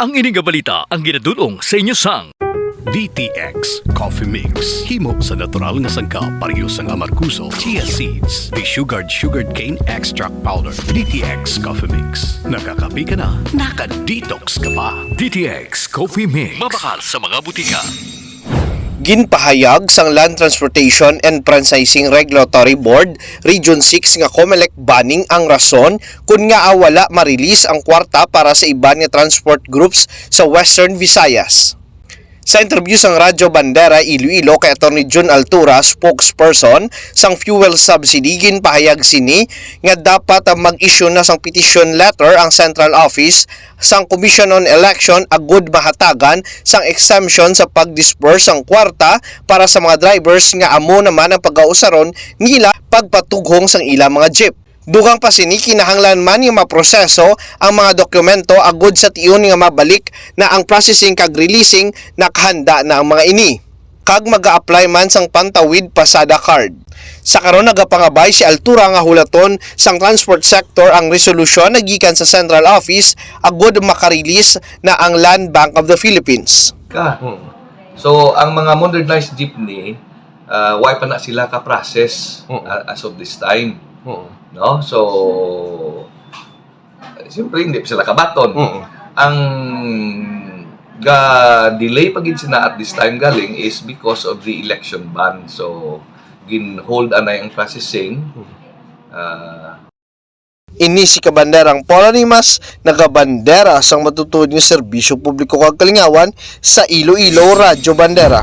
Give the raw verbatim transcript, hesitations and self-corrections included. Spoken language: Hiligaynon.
Ang ini nga balita ang ginadul-ong sa inyo sang D T X Coffee Mix. Himo sa natural nga sangkap, pareho sang amargoso, chia seeds, desugared sugarcane extract powder. D T X Coffee Mix. Nakakape ka na, naka-detox ka pa. D T X Coffee Mix. Mabakal sa mga butika. Ginpahayag sang Land Transportation and Franchising Regulatory Board Region six nga Comelec banning ang rason kon ngaa wala ma-release ang kwarta para sa iban nga transport groups sa Western Visayas. Sa interview sang Radyo Bandera Iloilo kay Attorney Jun Altura, spokesperson sang fuel subsidy, ginpahayag sini nga dapat mag-issue na sang petition letter ang Central Office sang Commission on Election agud mahatagan sang exemption sa pag-disburse sang kwarta para sa mga drivers nga amo naman ang pagausaron nila pagpatughong sang ila mga jeep. Dugang pa sini, kinahanglan man nga maproseso ang mga dokumento agud sa tion nga mabalik na ang processing kag releasing, nakahanda na ang mga ini kag maga-apply man sang Pantawid Pasada Card. Sa karon, nagapangabay si Altura nga hulaton sang transport sector ang resolusyon nga gikan sa Central Office agud makarelease na ang Land Bank of the Philippines. Ka. Mm. So, ang mga modernized jeepney, uh, why pa na sila ka-process, mm, a-, as of this time? Mm. No? So, siyempre, hindi pa sila kabaton. Mm. Ang ga-delay pa gid sila at this time galing is because of the election ban. So, gin-hold anay ang processing. Mm. Uh, Ini si Kabanderang Paul Animas, nagabandera sang matutuod nga serbisyo publiko kag kalingawan sa Iloilo Radyo Bandera.